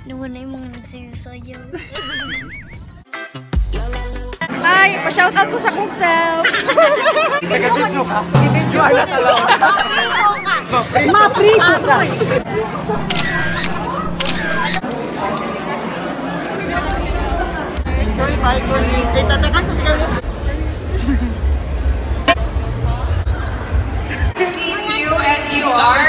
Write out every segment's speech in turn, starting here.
Nawa na yung mga nagsayo-sayo. Hi! Pa-shoutout ko sa akong self! Nag-video ka? I-video na talaga. Mapriso ka! Enjoy, Michael. Ay, tatakan sa tigal. To meet you and you are.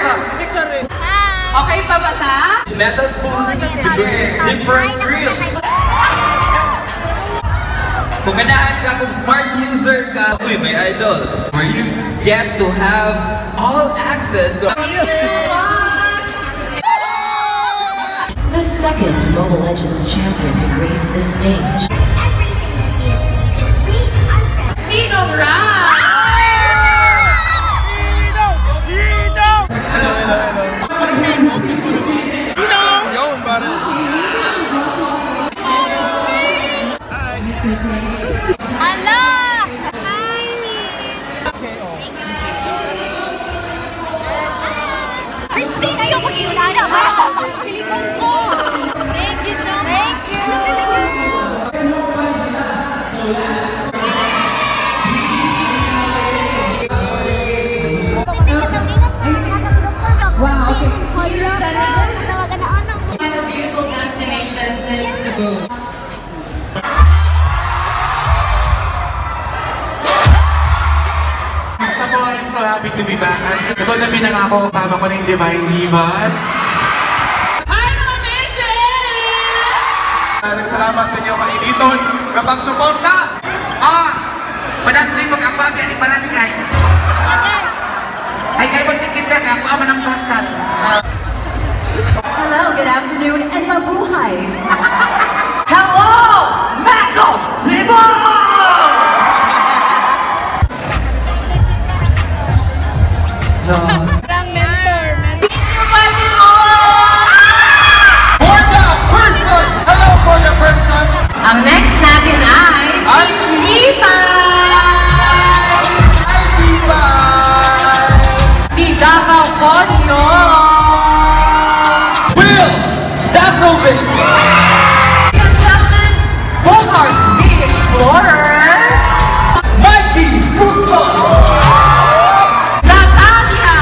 Okay pa ba ta? Let us move to different drills. Kung ganahan ka, kung smart user ka, uy, may idol. Where you get to have all access to. The second Mobile Legends champion to grace this stage. Everything with you. We are friends. Ninong Ry! Hello, hello, hello. Anong name mo? Pin mo naman. Yo, pare. Hello! Hi, Mitch! Christine, ayaw mag-iulan na! Silikon ko! Thank you so much! Thank you! Hello, baby girl! Wow, okay. One of the beautiful destinations in Cebu. Basta po, I'm so happy to be back. At ito na pinangako, kasama ko na yung Divine Divas. Hi, mga misis! Salamat sa inyo kainiton kapag suporta. Ah! Panatli mag-apabi ani barangay. Ay kay magdikit na ako ama ng bakal. Hello, good afternoon, and mabuhay! Hello, Mako Cebu! For the person! Hello for the person! Ang next natin ay si Pipay! Hi, Pipay! Ni Davao Conyo! Will Dasovich! Ladies and gentlemen, Bogart the Explorer! Mikey Bustos! Natalia!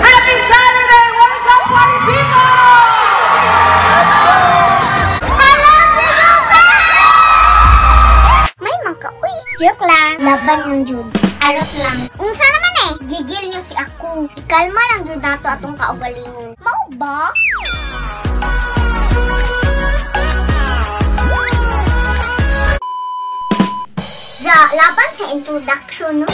Happy Saturday! What is up, party people? Hello, Cebu! May mangka, uy. Joke lang. Laban lang, jud. Arot lang. Unsa naman eh? Gigil niyo si ako. Ikalma lang jud nato atong kaugalingon. Mao ba? Sa laban sa introduction, no?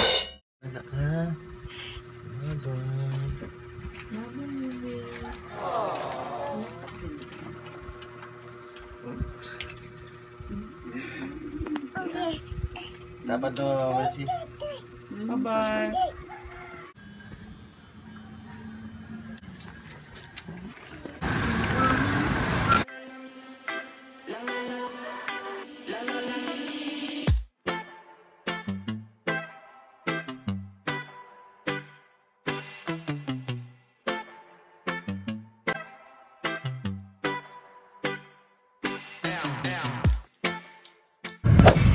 Okay. Dapat to, Mercy. Bye-bye!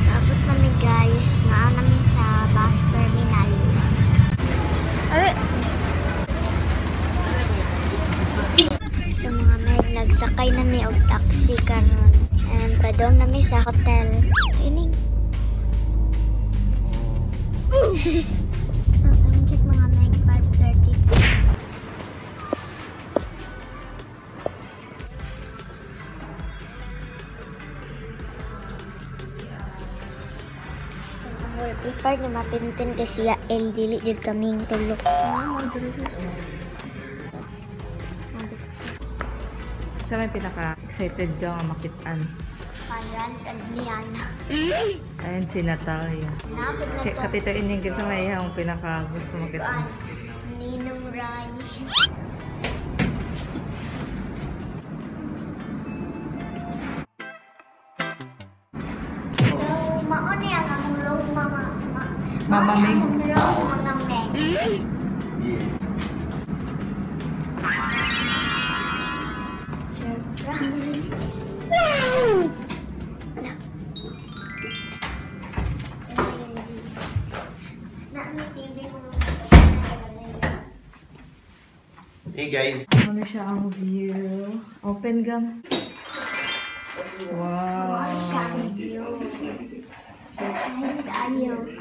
Sabot namin guys, naa namin sa bus terminal. Ay! So mga meg, nagsakay nami og taxi karon. And padong nami sa hotel. Ining. So time check mga meg, 5:32. So ang wallpaper ni mapintin kasi siya el dili jud kaming tulok. Sa may pinaka-excited ka nga makitaan? Parents and Liana. Ayan si Natalia. Napit na Si to. Katito Ining sa may ang pinaka gusto makitaan. Ninong Rai. So, mao ni ang among room, mama. Mama Mao ni Meg. ang among room, mga Meg. Naami TV mo. Hey guys. Ano siya ang view? Open gam. Wow. Siya ang view. Nice kaayo.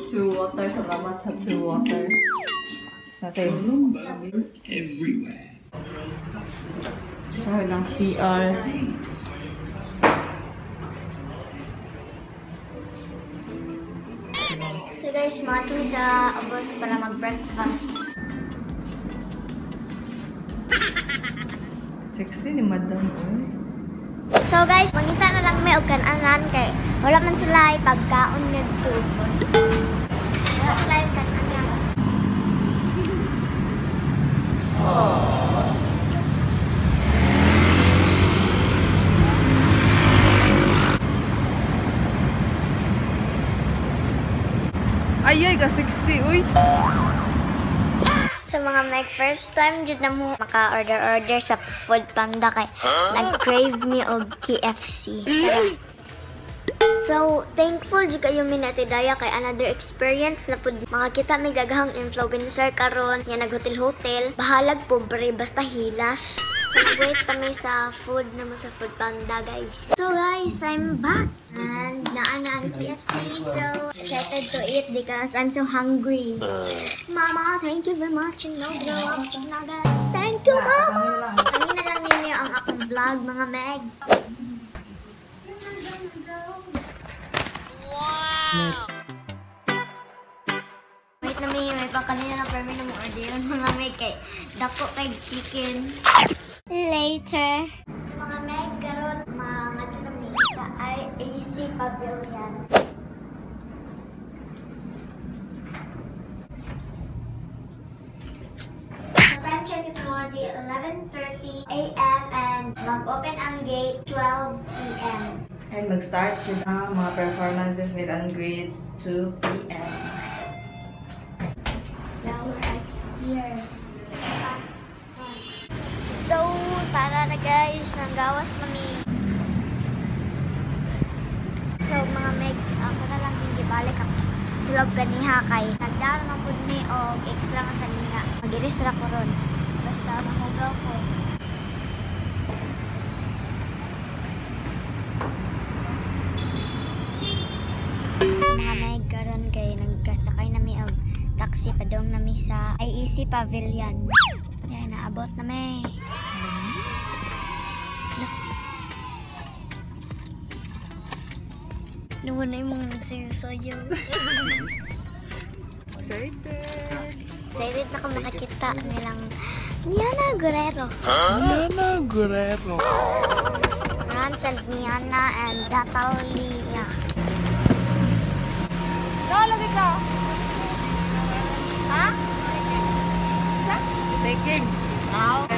Two water. Salamat sa two water. Natin. Everywhere. Siya lang CR. So guys, mga kami sa ubos para mag-breakfast. Sexy ni Madam. Uy. So guys, mangita na lang may og kan-anan kay wala man sila pagkaon ngadto. Wala sila kan-anan. Ay, ay, ka-sexy. Uy. So mga Meg, first time jud na mo maka-order-order sa Food Panda kay nag-crave me og KFC. Tara. So, thankful jud kayo mi na Daya kay another experience na pud makakita mi gagahang influencer karon nga naghotel-hotel. Bahalag pobre basta hilas. So, wait kami sa food na mo sa Food Panda, guys. So guys, I'm back and naa na ang KFC. So excited to eat because I'm so hungry. Mama, thank you very much. And no vlog nuggets. Thank you, Mama. Kami na lang ninyo ang akong vlog, mga Meg. Wow! Wait na may pakanina na permi na mo order yun, mga Meg, kay dako kay chicken. Later. Sa mga Meg, karon mga na mi sa IAC Pavilion. So time check is already 11:30 a.m. and mag-open ang gate 12 p.m. And mag-start jud ang mga performances meet and greet 2 p.m. Now we're at here. So, tara na guys. Nanggawas kami. So, mga Meg, ako na lang hindi balik ako. Sulog ganiha kay nagdala man pud mi og extra nga sanina. Magiris ra ko ron. Basta mahugaw ko. Mga Meg, karon kay nagkasakay na mi og taxi padung na mi sa IEC Pavilion. Yan, naabot na mi. Nawa na yung mga nagsayo-sayo. Excited! Excited na ako makakita nilang Niana Guerrero. Huh? Niana Guerrero. Rans and Niana and Natalia. Lagi ka! Ha? Taking. Now.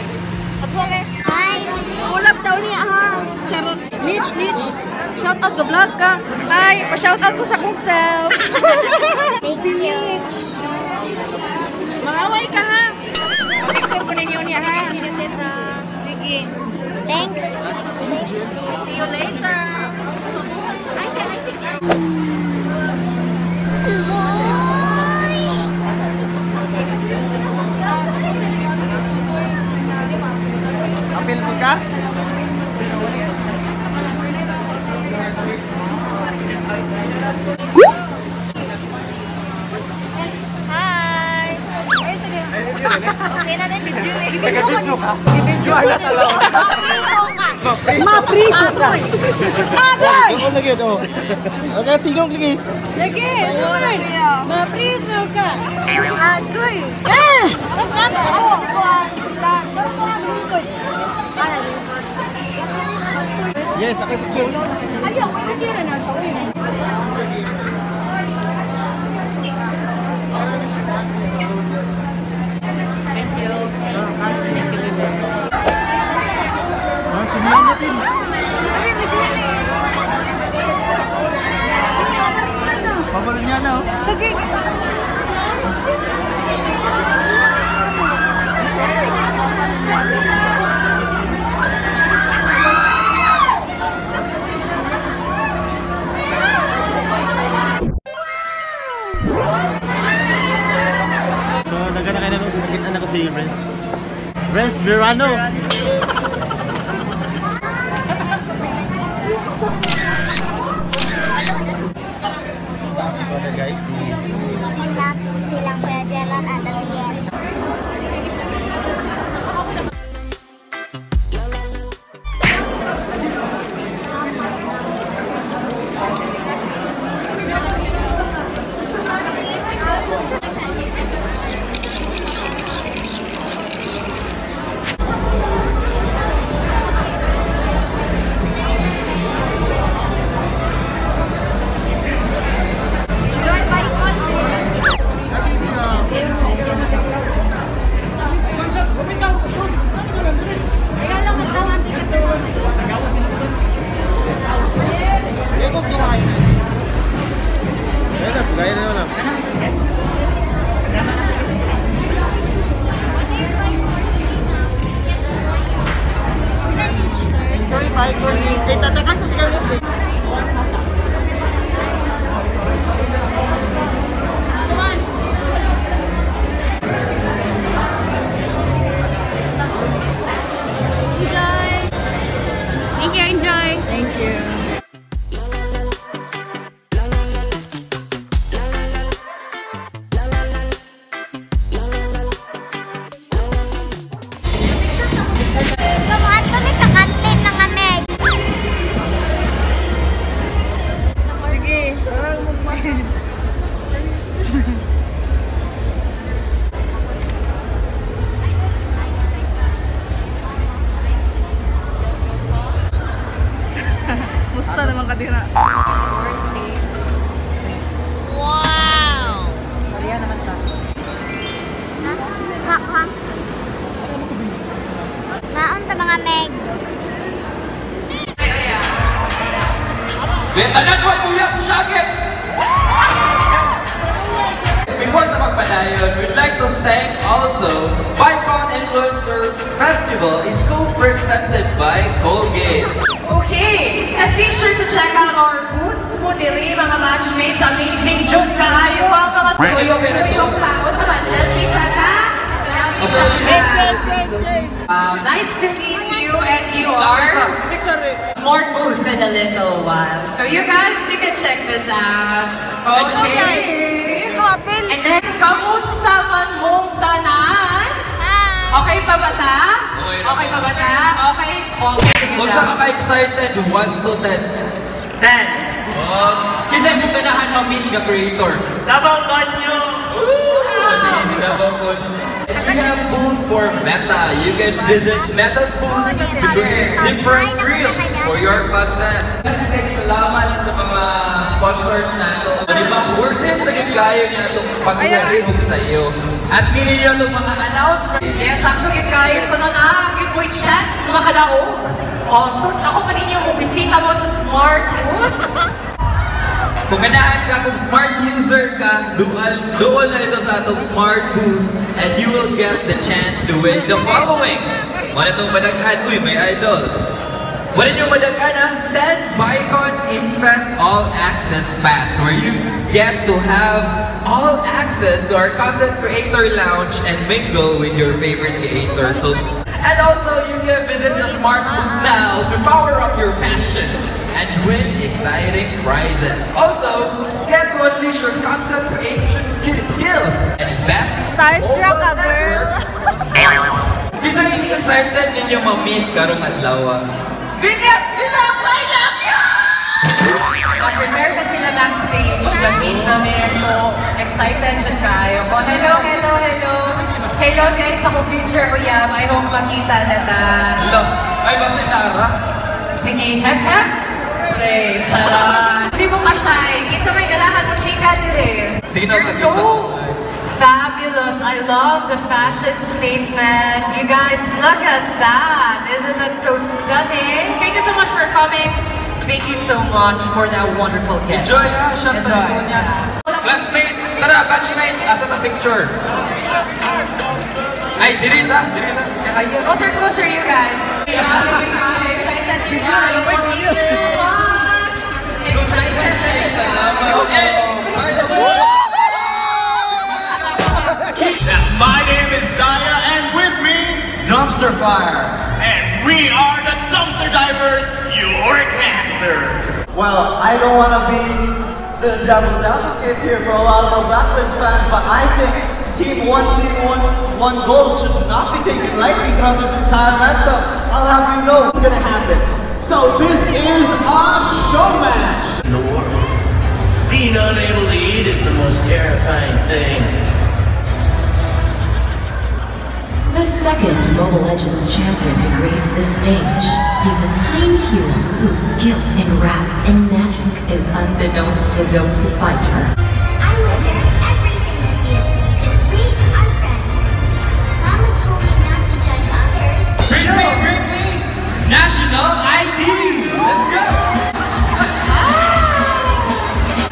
Hi! Ulap daw niya ha. Charot. Niche, niche. Shout out to vlog ka. Hi, pa-shout out ko sa akong self. Thank Si you. Mitch. Mangaway ka ha. Picture ko ninyo niya ha. Sige. Thanks. See you later. Sugoy! Apil mo ka? Hi. Okay na na yung video na. Nag-video ka? I-video na talaga. Mapriso ka. Agay! Lagi, oh. Okay, tingog lagi. Lagi! Mapriso ka! Agoy! Eh! Yes, okay, picture. Ayaw, wala na siya. Thank you. Ah, simulan natin. Pabalo niya na, oh. Wow! Si Renz. Renz Verano. Taas ito na guys. Silang Kuya Jelon at Ate. Thank you, enjoy. Thank you. So, muad kami sa kantin mga meg. Sige. Musta naman ka dira? Wow! Maria naman ta. Ha, ha. Maon ta mga meg. Anak ko uyab Shaggy! Before ta magpadayon, we'd like to thank also Bicon Influencer Festival is co-presented by Colgate. Okay, and be sure to check out our booths mo diri mga matchmates. Amazing jud kaayo ang mga tuyok-tuyok tao sa selfie sa ka. Nice to meet you, and you are more booth in a little while. So you guys, you can check this out. Okay. And next, kamusta man mong tanan? Okay pa ba ta? Okay pa ba ta? Okay? Okay. Kung sa ka ka-excited, 1 to 10. 10. Oh, kinsa imong ganahan ma-meet nga creator? Davao Konyo! Sige, si Davao Konyo. Yes, we have booth for Meta. You can visit Meta's booth to create different reels for your content. Salamat sa mga sponsors nato. Di ba, worth it na gyud kayo niya itong pag-uwi sa iyo. At ninyo itong mga announcement. Yes, sakto gid kayo kuno na gid mo chance makadaog. Oh, sus ako pa ninyo mo bisita mo sa Smart booth. Kung ganahan ka, kung smart user ka, dual, dual na ito sa atong Smart booth and you will get the chance to win the following. Wala itong madag-an. Uy, may idol. Wala nyo madag-an ha? 10 Bicon Infest All Access Pass where you get to have all access to our content creator lounge and mingle with your favorite creator. So, and also, you can visit the Smart booth now to power up your passion and win exciting prizes. Also, get to unleash your content creation skills and best Starstruck ka, girl. Kinsa hindi excited ninyo ma-meet karong adlaw? Venus Villas, I love you! Prepare na sila backstage. Nag-meet kami. So, excited siya kayo. Oh, hello, hello, hello. Hello guys, ako future uyab. I hope makita na ta. Hello. Ay, basta Tara. Sige, hep hep. Pre, charot. Hindi mo ka shy. Kinsa may ganahan mo chika dire. Sige na, You're so fabulous. I love the fashion statement. You guys, look at that. Isn't that so stunning? Thank you so much for coming. Thank you so much for that wonderful gift. Enjoy ha! Shot Enjoy. sa niya. Classmates! Tara, batchmates! Asa sa picture? Ay, diri ta! Diri ta! Closer, closer, you guys. Excited. Thank you so much. Excited. Salamat! And, by the way, My name is Daya. Dumpster Fire. And we are the Dumpster Divers, your casters. Well, I don't want to be the devil's advocate here for a lot of our Blacklist fans, but I think Team 1-2-1-1 Gold should not be taken lightly throughout this entire matchup. I'll have you know what's gonna happen. So this is a show match. In the world, being unable to eat is the most terrifying thing. The second Mobile Legends champion to grace this stage is a tiny hero whose skill in wrath and magic is unbeknownst to those who fight her. I will share everything with you because we are friends. Mama told me not to judge others. Bring me, bring me national ID. Let's go.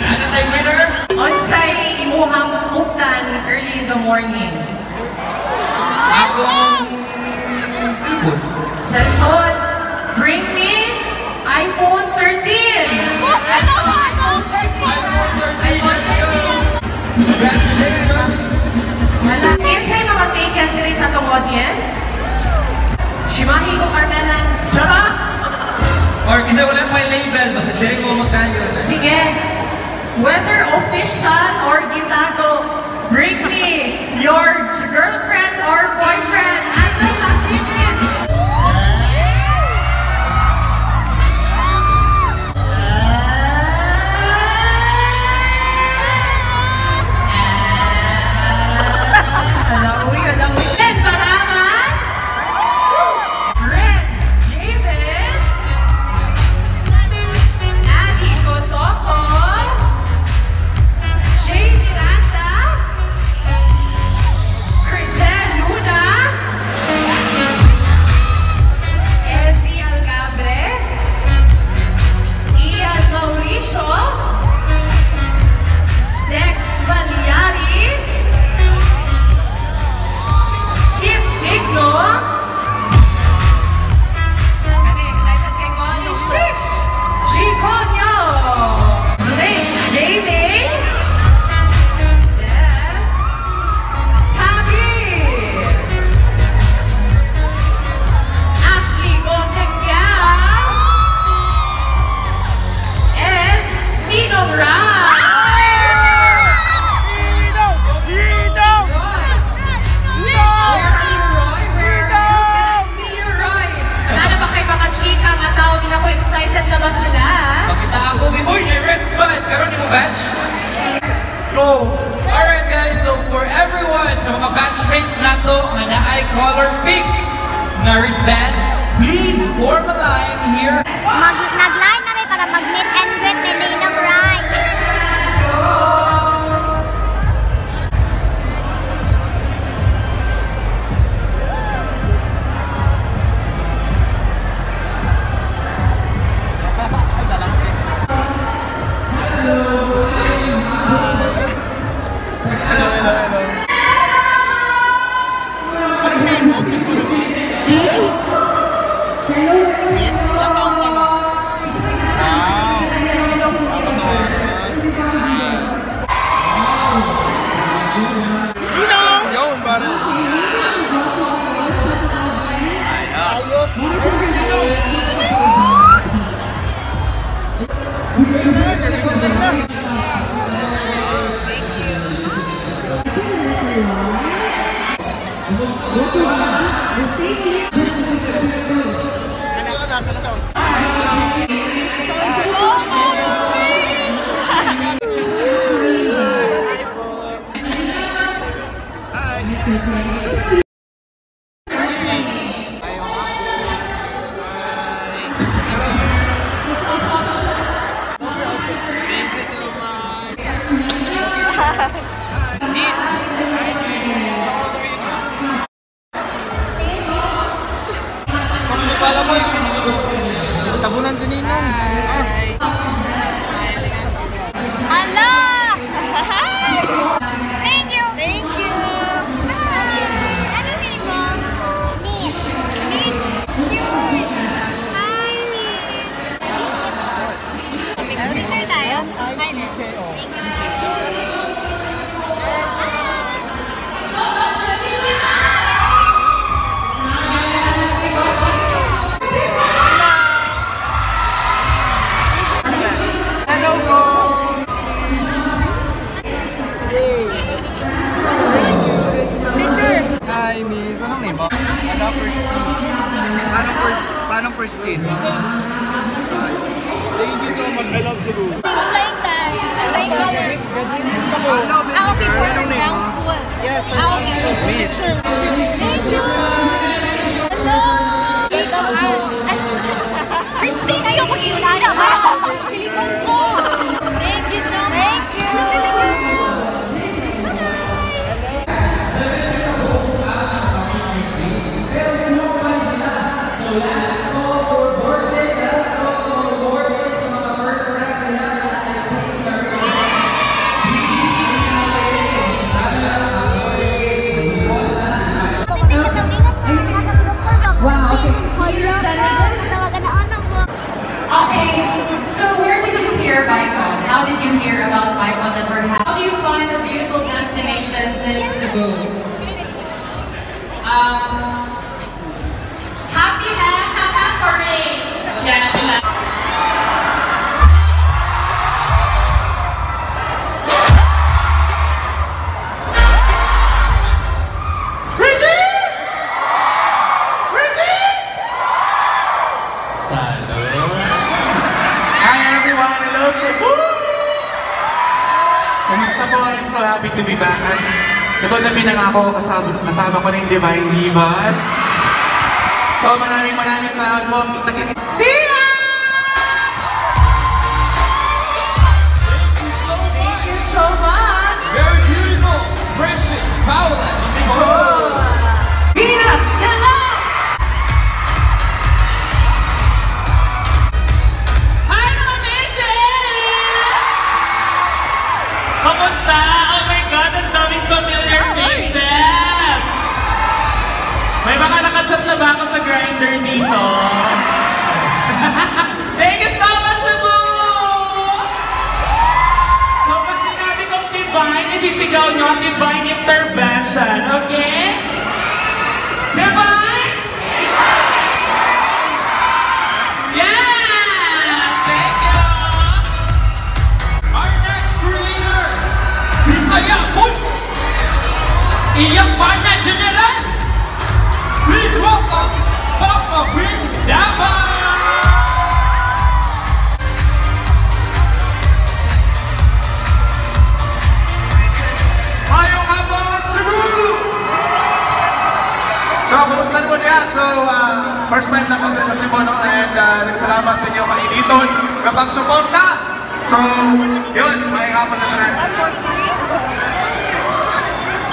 Ano tayo winner? Unsay imuhang kuptan early in the morning? Akong cellphone. Cellphone. Bring me iPhone 13. Congratulations! Wala. Kinsay mga taken diri sa atong audience? Shimahi ko, Carmela. Tsaka? Or kasi wala pa yung label, basta dili ko magtayo. Sige. Whether official or gitago, bring me your girlfriend or boyfriend. Ano sa kilid? Ala, uy, ala, uy. Ken Barama. Prince Javen. Abby Kotoko. Jay Miranda. Crisel Luna. Ezzy Algabre. Ian Mauricio. Dex Valiari. Kit Digno. Kani excited kay ko ni Shish! Chiconyo! Blake Gaming. Yes. Happy! Ashley Gosengfiao. And Ninong Ra. Roy. Where are you, Roy? Where are you? Can I see you, Roy? Wala ba kay mga chika nga tao? Di ako excited na ba sila? Pakita ako, uy, may wristband! Karon mo batch? Go! Alright guys, so for everyone, sa mga batchmates nato nga naay color pink na wristbands, please form a line here. Nag-line na mi para mag-meet and greet ni Ninong Rai. Hello, hello, hello. Anong name mo? Pin mo naman. Mitch? Ilang taon ka na? Wow. Nakakatawa naman. Yun, pare. Ayos! Thank you. Thank you so much. Mitch! Kung hindi pala mo, tabunan si Ninong. Ah. Hello! Thank you! Thank you! Ano Christine? Paano Christine? Thank you so much. I love Cebu. Flying tayo. Flying colors. Ah, okay, for ground school. Yes. Ah, okay. Mitch. Thank you. Hello. Christine, ayaw mag-iulan na ba? Silikon ko. Thank you so much. Thank you. Hello, baby girl. Wow, okay. Okay, so where did you hear BaiCon? How did you hear about BaiCon and perhaps how do you find the beautiful destinations in Cebu? Happy ha ha ha parade! Yes. Richie! Richie! Salud! Hi everyone! Hello Cebu! Kumusta po? I'm so happy to be back. At ito na pinangako, kasama ko na yung Divine Divas. So maraming maraming salamat po. Kita-kits. See ya! Thank you so much! Very beautiful, precious, Paula. Venus Stella! Hi mga misis! Kamusta? Oh my God, ang daming familiar faces! May mga nakachat na ba ako sa Grindr dito? Thank you so much, Cebu! So pag sinabi kong divine, isisigaw nyo divine intervention, okay? Divine? Yes! Thank you! Our next creator, Bisaya po! Iyang Bana General! Please welcome Papa Prince Davao! Maayong hapon, Cebu! So, kumusta naman niya? So, first time na ko dito sa Cebu, no? And nagsalamat sa inyo mainiton kapag suporta! So, yun, maayong hapon sa tanan.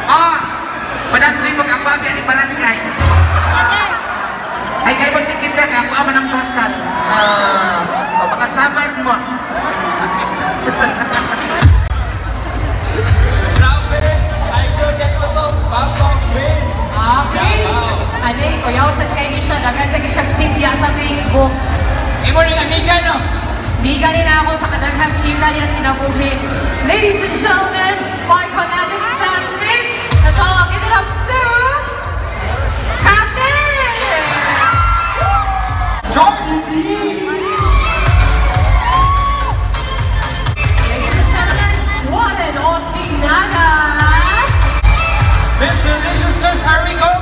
Ah! Padagli mag-apabi ani barangay. Ay kay magtikit na ako ama ng bakal. Ah, makasabay mo. Grabe! Idol yan ko to, Papa Prince! Okay. Ane, kuyaw sad kay ni siya. Daghan sa siyang simpya sa Facebook. Imo rin amiga, no? Miga ni na ako sa kadaghang chika niya sa kinabuhi. Ladies and gentlemen, my Connecticut batchmates, let's all give it up to Captain! Johnny B! Ladies and gentlemen, Warren Osinaga! Miss Deliciousness Arico!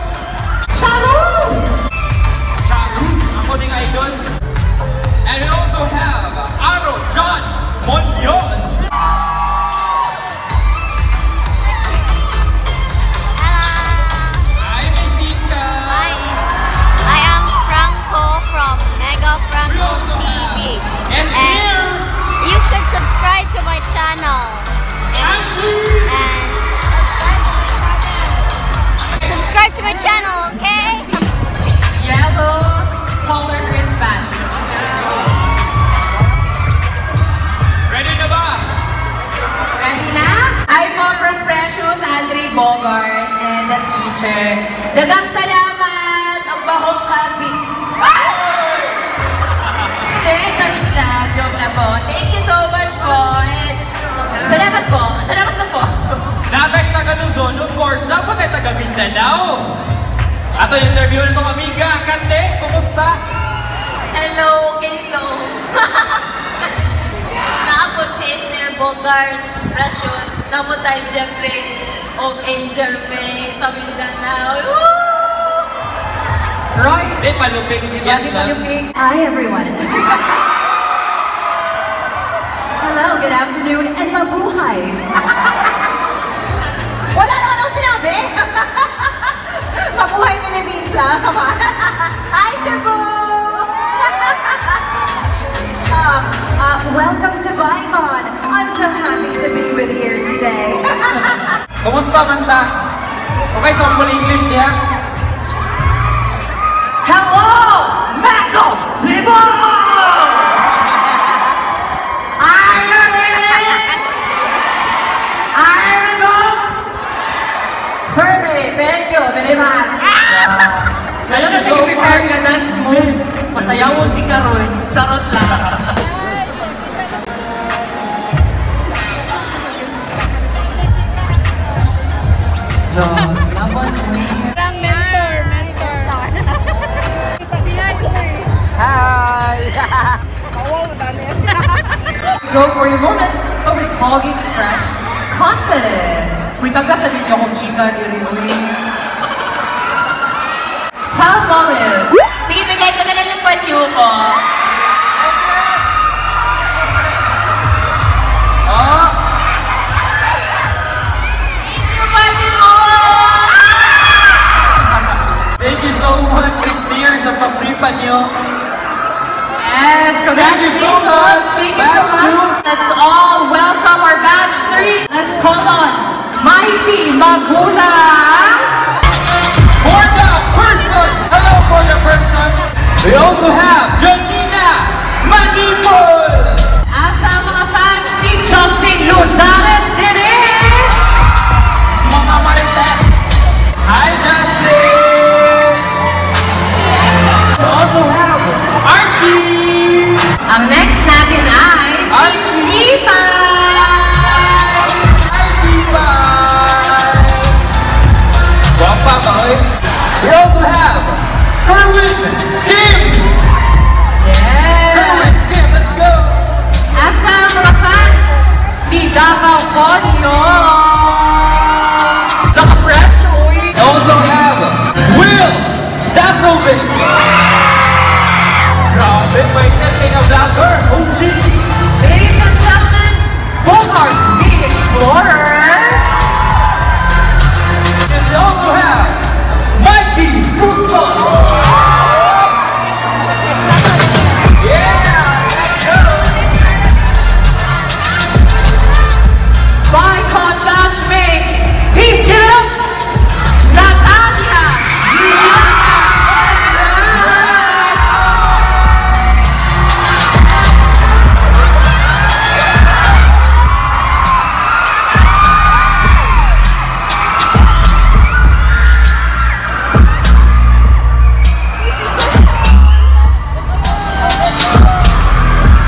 Charu! Charu! Ako ding idol. And we also have Aro John Monyon! Hi, Miss Nika! Hi, I am Franco from Mega Franco TV. And here, you could subscribe to my channel. Ashley! And subscribe to my channel, okay? Yellow color wristband. Ready na ba? Ready na? I'm po from Precious, Andre Bogart, and the teacher. Daghang salamat! Ang bahong kabi. Ah! Che, charis lang. Joke na po. Thank you so much po. And salamat po. Salamat lang po. Natay taga Luzon, of course, dapat ay taga Mindanao. Ato yung interview nito, amiga. Kante, kumusta? Hello, Kaylo. Naabot si Esther Bogart, Precious. Naabot tayo Jeffrey o Angel May sa Mindanao. Woo! Roy? Di palupig. Di ba? Yes, Di ma'am. palupig. Hi, everyone. Hello, good afternoon, and mabuhay. Wala naman akong sinabi. Mabuhay Philippines lang. Come on. Hi, Cebu! Welcome to Bicon. I'm so happy to be with you here today. Kumusta man ta? Okay, so full English niya? Hello, Macdo Cebu! Are you ready? Are you go? Perfect. Thank you very much. Lalo na siya i-prepare ka dance moves. Masayawon di karon. Charot lang. So, laban mo. Parang mentor, mentor. Say hi, sir. Hi! Go for the moments, but with Pogi fresh confidence. Uy, tagda sa ninyo akong chika diri, uy. Palmolive. Sige, bigay ko na lang yung panyo ko. Oh! Thank you, Pasimo! Thank you so much, Miss sa pa-free pa niyo. Yes, Thank you so much. congratulations. Thank you so Batch much. two. Let's all welcome our batch 3. Let's call on Mighty Magulang. For the person! Hello for the person! We also have Janina Manipol! Asa ang mga fans ni Justin Luzares diri. Mga Marites! Hi, Justin! We also have Archie! Ang next natin ay si Archie! Pipay! Hi, Pipay! Guwapa ba, oy? We also have Kerwin Kim! Yes! Kerwin Kim, let's go! Asa ang mga fans ni Davao Conyo? Naka-fresh, uy! We also have Will Dasovic! Grabe, may testing na vlogger! OG! Ladies and gentlemen, Bogart the Explorer! And we also have Mikey Bustos! Yeah! Let's go! Bicon batchmates, please give it up! Natalia! Liana! And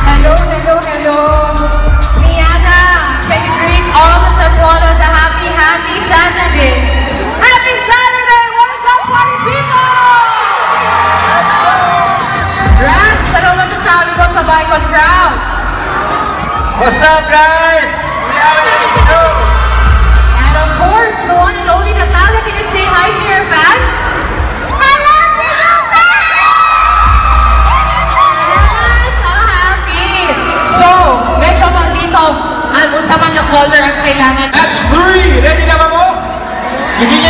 Hello, hello, hello. Liana, can you greet all the Cebuanos a happy, happy Saturday? Happy Saturday! What is up, party people? Rans, ano masasabi mo sa Bicon crowd? What's up, guys? We out here. Let's go! And of course, the one and only Natalia, can you say hi to your fans? Hello, Cebu fans! Yes, so happy! So, medyo maldito, ano sa man na color ang kailangan? Match 3! Ready na ba mo? Bigyan